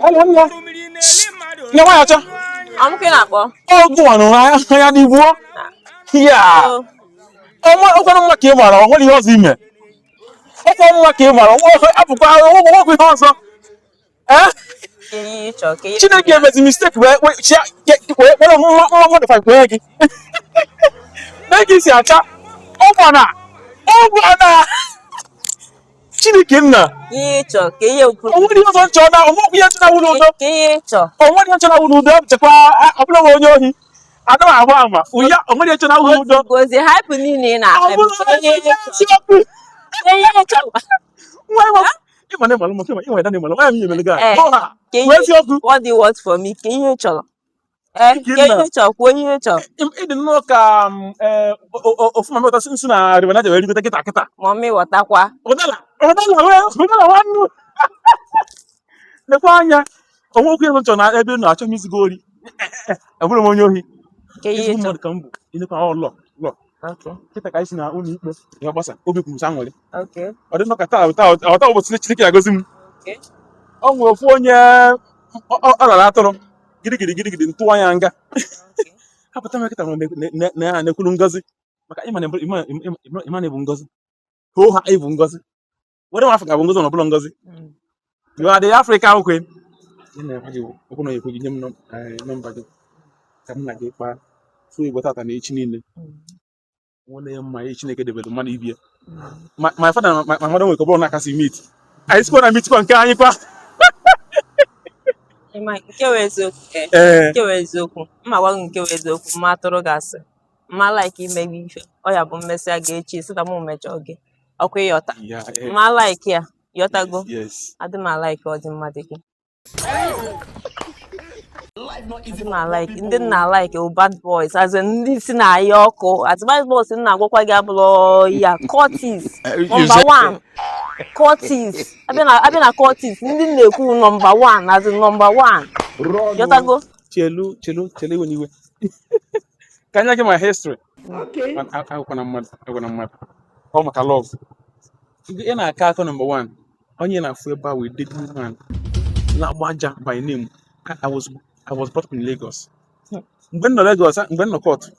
Hello, nne. Nne nwaanyị ọcha. Ọ mụ ka ị na-akpọ? Ọgụ nwa nụrụ anya n'ibu. Ya. Ọnwa ọkwanụ mma ka ị mara, ọ nwere ihe ọzọ ime. Ọkwa mma ka ị mara, abụkwa ọgwụ ihe ọzọ. Ee? Chineke emezi mistake wee wee kpọrọ nwa nwa mmadụ fa kwee gị. Na ka isi acha, ọgwa na ọgwa na Chineke nna. Ihe ị chọrọ ka ihe O nwere ihe ọzọ nchọ na onwekwu ihe nchọ na wụrụ udo. Ka ihe ị chọrọ. O nwere ihe nchọ na wụrụ udo, chekwa ọbụla m onye ohi. Ada m agba ama. Ụya o nwere ihe nchọ na wụrụ udo. Gozie hype niile ị na-akpa. Ọ bụrụ Ihe ị chọrọ. Ihe ị chọrọ. Nwa ịma ịma na ịmalụ maka ịma ịma na ịmalụ nwa ya emere gị. Eh, Ọ ha. ka ihe Wee eziokwu. What do you want from me? Ka ihe ị chọrọ. Eh, ka ihe ị chọrọ, kwuo ihe ị chọrọ. Ịdị nnọọ ka ofu mama ụta nsi na River Niger wee rigote kịta kịta. Mummy water kwa. Ụdala ụdala wee ụdala nwannu. Lekwa anya onwekwu ihe nchọ na ebe ị nọ achọ m izigo ori. Abụrụ m onye ohi. Ka ihe ị Ezigbo chọrọ. mmadụ ka m bụ. Ilekwa ọlọ lọ. Kịta ka anyị si na ụlọ ikpe ya gbasa obi kwuru sọ aṅụrị. Ọ dị nnọọ ka taa taa ọta ụbọchị Chineke ya gozi m. Ọ nwere ofu onye ọ rara atụrụ gidigidi gidigidi ntụ anya nga hapụta m kịta na ya na-ekwuru ngozi maka ịma na ịma na ịbụ ngozi hoo ha ịbụ ngozi were m Afrịka bụ ngozi na ọbụla ngozi. You are the Africa queen. Ihe na-ekwe gị bụ okwu na ekwe gị nye m nọmba gị ka m na gị kpaa fụ Igbo tata na echi niile nwanne ya mma ihe Chineke debere mmadụ ibie. My father na my mother nwere ka ọ bụrụ na akasị meet anyị sikwa na meet kwa nke anyị kwa. Ịma nke wụ eziokwu, eh? Ee. Nke wụ eziokwu, mma gwa gị nke wụ eziokwu, mma atụrụ gị asị, mma like ime gị ife ọ ya bụ mmesịa gị echi sị na mụ mejọ gị ọkwa ịghọta. Ya, eh, Mma like ya, ịghọtago? Yes. Adị m like ọdịmma dị gị. Adị m like ndị nna like wụ bad boys, as in ndị si na-aya ọkụ, as bad boys m na-agwakwa gị abụrụ ya cultist number one, cultist. Abịa na cultist ndị m na-ekwu number one, as in number one, ịghọtago? Chelu chelu chelu, iwe n'iwe ka anya gị my history. Agwakwana mmadụ, agwana mmadụ ọ maka love ị na-akọ akọ number one onye na-afụ ebe a wee deadly man na-agba aja by name. I was brought up in Lagos. Mgbe m nọ Lagos, mgbe m nọ court,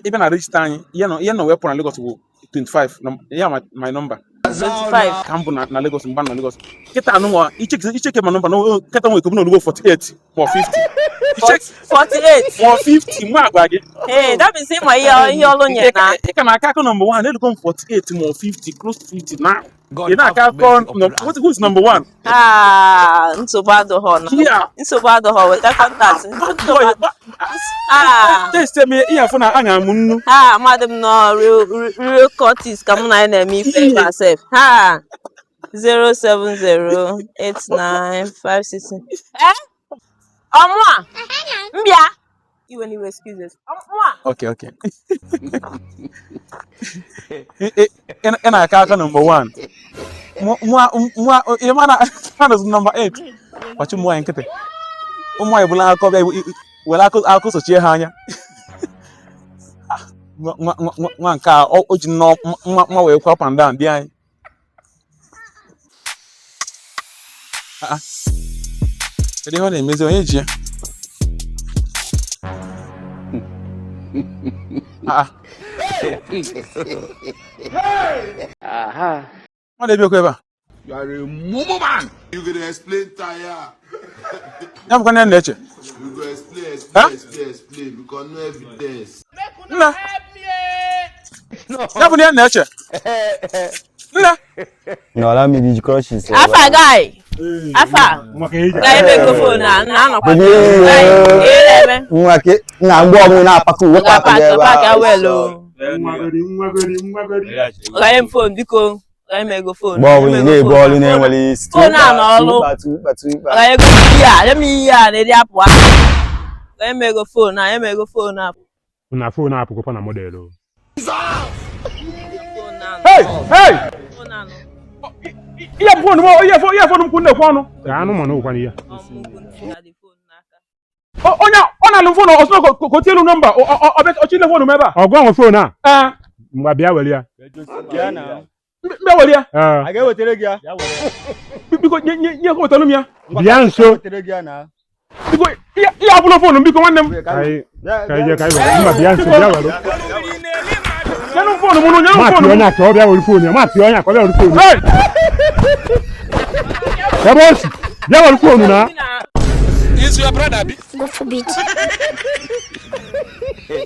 ebe na register anyị ihe nọ wepụ na Lagos bụ 25 ya my number. 25. Ka m bụ na Lagos mgbe m nọ Lagos. Kịta anụnwa icheke ma nọmba na kịta nwere ike bụ 48 ma 50. 48. Ma 50 mụ agwa gị. Hey, that means ịma ihe ọlụ nye na Ị ka na-aka akọ number one elugo m 48 ma 50, close to 50 now. God Ị na-aka have akọ mercy upon us. Who is number one? Ah, nsogbu adịghọ na Yeah. nsogbu adịghọ, weta contact. Bad boy. Ah. Test me ihe afọ na anya m nnu. Ha amadị m nọ real real cultist ka mụ na ya na-eme ife ebe a sef. Ha 0708956 eh ọmụa mbịa iwe n'iwe, excuses, ọmụa. Okay. Ị na-aka aka number one. Mụ ị ma na ha nọzi number 8. Gbachi ụmụ nwaanyị nkịtị. Ụmụ nwaanyị bụla akọ bịa were akụ sochie ha anya. Ah, nwa nwa nwa nwa nke a o ji nnọọ nwa nwa wee kwa up and down dị anyị. Ah, ah. Kedu ihe ọ na-emezi onye ji ya? Ah, ah. Ọ na-ebiokwa ebe a. You are a mumu man. You gonna explain tire. Ya bụkwa nne na-eche. You go explain, Huh? explain, explain, explain because no evidence. Nna. Ya bụ na ya na-eche. Nna. No, allow me the crushes. Afa guy, afa guy, ebe ego phone na na anọkwa. Baby. Guy, ihe na-eme? Nwa ke na mgbe ọbụla na-apaka uwe Ga paka park ebe park a. well o. Ganye m phone biko, ganye m ego phone. Mgbe ọbụla ị na-ebu ọrụ na-enwere isi. Phone a n'ọrụ. Tukpa, tukpa, tukpa. Ganye ego ihe a, nye m ihe a na-eri apụ apụ. Ganye m ego phone a, nye m ego phone a. Na phone apụgokwa na model o. Phone a. Hey, hey! Phone a nọ. Ihe bụ phone m, ihe phone m kwụ na-ekwu ọnụ. Ka anụ ma na ụkwana ihe. Ọmụgwụ ntị na dị phone n'aka. Onye ọ na-alụ phone ọsọ ka o tie elu nọmba ọ bịa ọchị ile phone m ebe a. Ọgụ ahụ phone a. Ee. Mgbe bịa were ya. Mbịa were ya. Ee. A ga-ewetara gị ya. Biko, nye nye nye wetara m ya. Bịa nso. Ewetara gị ya na. Biko, ihe abụla phone m, biko, nwanne m. Ka anyị ka anyị jee ka anyị were. Mba, bịa nso, bịa were. Nyenụ m phone m nụ, nyenụ m Ma phone pịa m. onye a ka ọ bịa were phone ya. Ma pịa onye a ka ọ bịa were phone ya. Hey! Ebe o si, bịa were phone na. Is your brother? God forbid.